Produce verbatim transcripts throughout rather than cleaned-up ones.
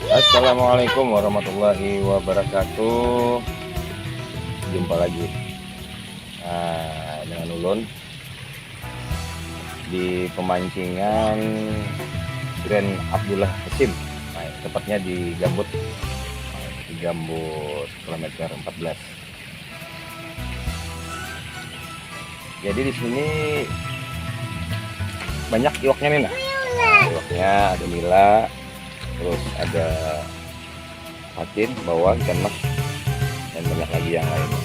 Assalamualaikum warahmatullahi wabarakatuh. Jumpa lagi, ah, dengan ulun di pemancingan Grand Abdullah Hasim. Nah, tepatnya di Gambut. Di Gambut kilometer empat belas. Jadi di sini banyak iwaknya nih, nah. Nah, iwaknya ada nila, terus ada patin, bawang, ikan mas, dan banyak lagi yang lainnya.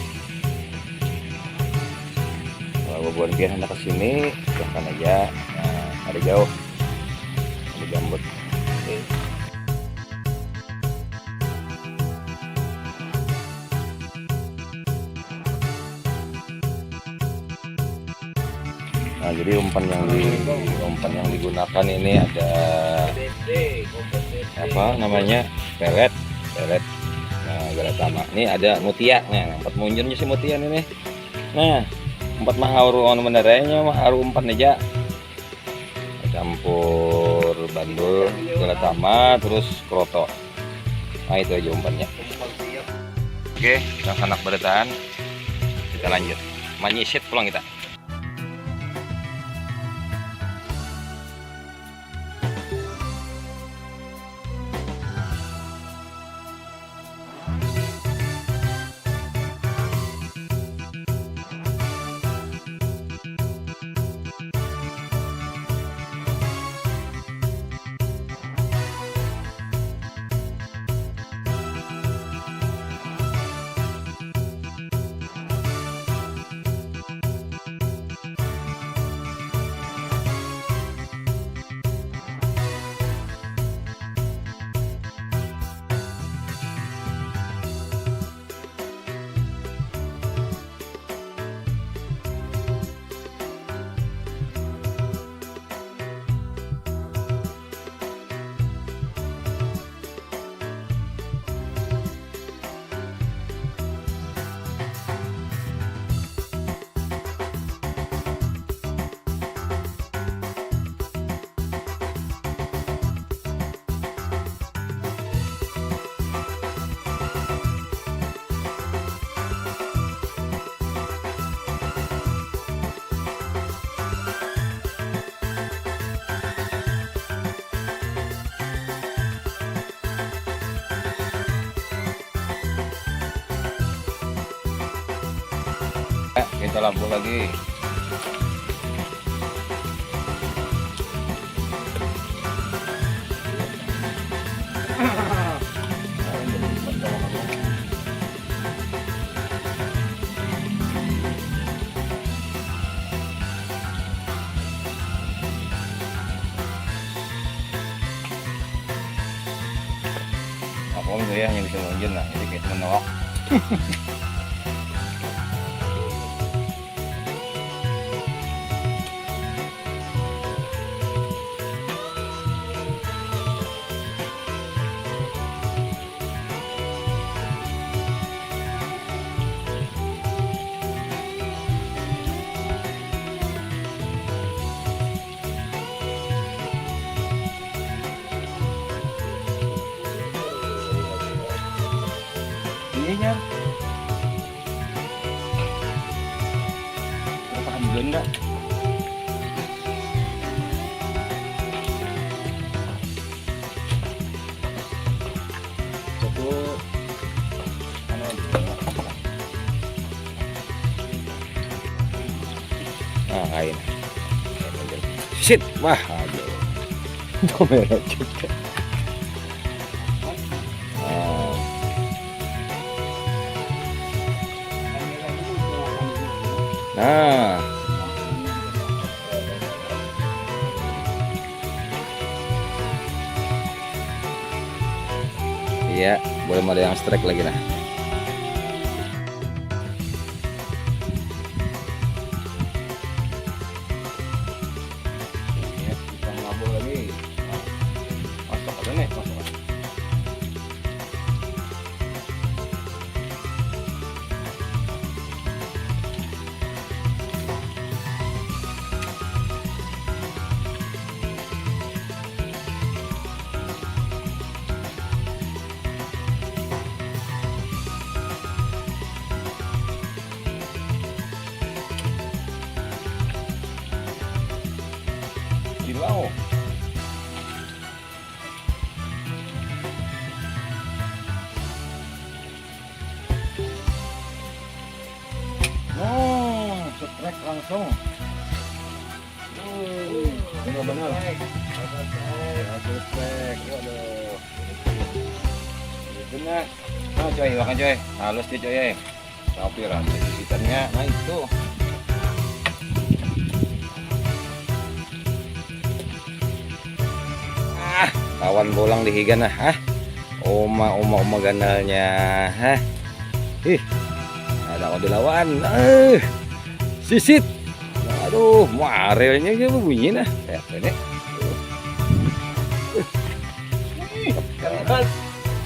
Kalau bubuhan pian hendak ke sini, silahkan aja. Nah, ada jauh, ada Gambut. Oke. Nah, jadi umpan yang di umpan yang digunakan ini ada apa namanya, pelet, pelet. Nah, galatama. Ini ada mutia. Nah, empat munjurnya si mutia ini. Nah, empat maharu anu benderainya, maharu umpan aja. Campur bandul, galatama, terus kroto. Nah, itu aja umpannya. Oke, yang sanak barataan, kita lanjut. Manyisit pulang kita. Eh, kita lampuh lagi. Aku juga ya, hanya bisa ngunjun lah, jadi kayak temen awak. Iya, Nyar. Ada paham juga enggak? Satu, anu, nah, kain. Sit, wah, aduh. Kamera juga. Nah. Nah. Iya, belum ada yang strike lagi, nah. Iya, kita ngabur lagi. Nah, masuk aja nih, masuk aja. Trek langsung. Benar-benar. Bagus, trek. Waduh. Itu nah. Nah, coy, makan, coy. Halus dia, coy, eh. Tapi rasa isikannya, nah itu. Ah, lawan bolang di higa nah, ah. Uma, uma, uma ganalnya, ah. Ih, ada kau dilawan. Eh, sisit. Aduh, muarelnya aja bunyi nah. Kayak ini.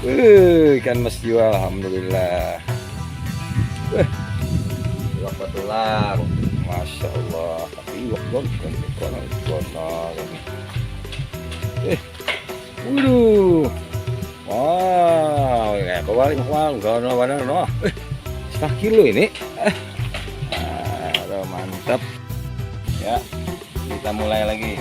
Eh, ikan mas juga, alhamdulillah. Eh, iwak batulang. Masya Allah, tapi iwak dong, ikan, ikan, ikan, ikan. Eh, waduh. Wah, ya, kebalik, wah, enggak ada mana, noh. Eh, setengah kilo ini. Eh, aduh, mantap. Ya, kita mulai lagi.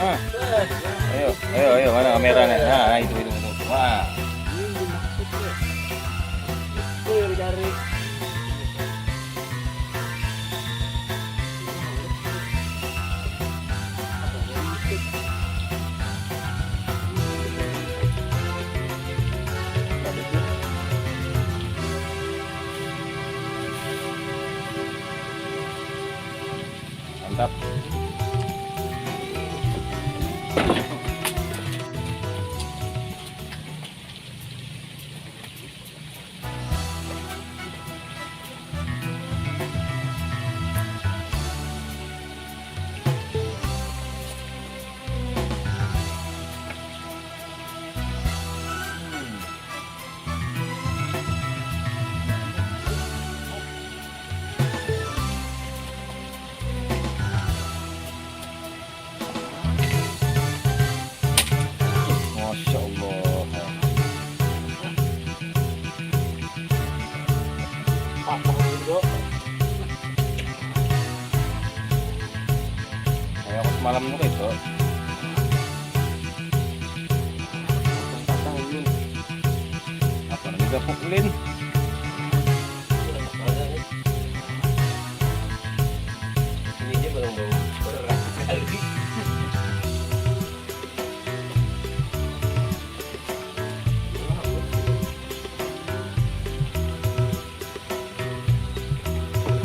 Ah. Ayo, ayo, ayo, mana kameranya? Nah, nah, itu, itu, itu. Wah. Mantap. Masya Allah. Kayak aku semalam juga itu. Apa namanya, pukulin? Ini aja belum bau berat sekali.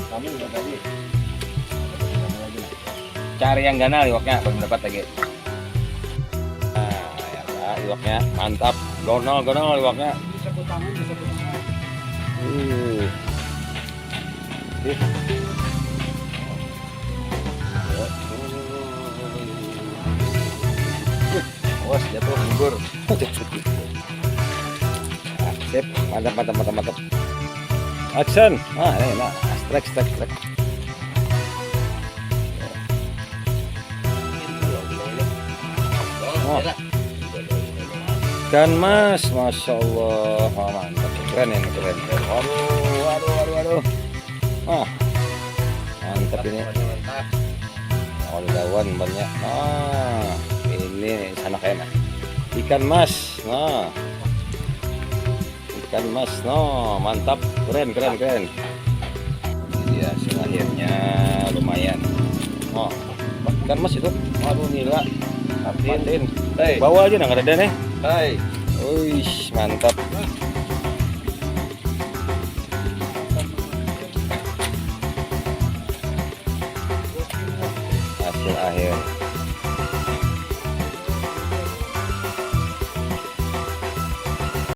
Kami udah tadi. Cari yang ganal iwaknya, belum dapat lagi. Nah, ya, iwaknya mantap. Ganal, ganal iwaknya. Bisa ku tangan, bisa ku tangan. Uh. Ih. Awas jatuh, gugur. Ah, sip, mantap, mantap, mantap, mantap. Action. Nah, ini, nah, strike, strike, strike. Oh. Ikan mas, masya Allah. Wah, mantap. Keren ini, keren, keren. Waduh, waduh, waduh, waduh. Ah, mantap ini. Mantap. Kawan-kawan banyak. Ah, ini sanak enak. Ikan mas. Nah. Ikan mas, no, mantap, keren, keren, keren. Ini dia hasil akhirnya, lumayan. Oh, ikan mas itu, waduh, nila, patin. Hei. Bawa aja, nang ada nih. Hai. Uish, mantap. Hasil akhir.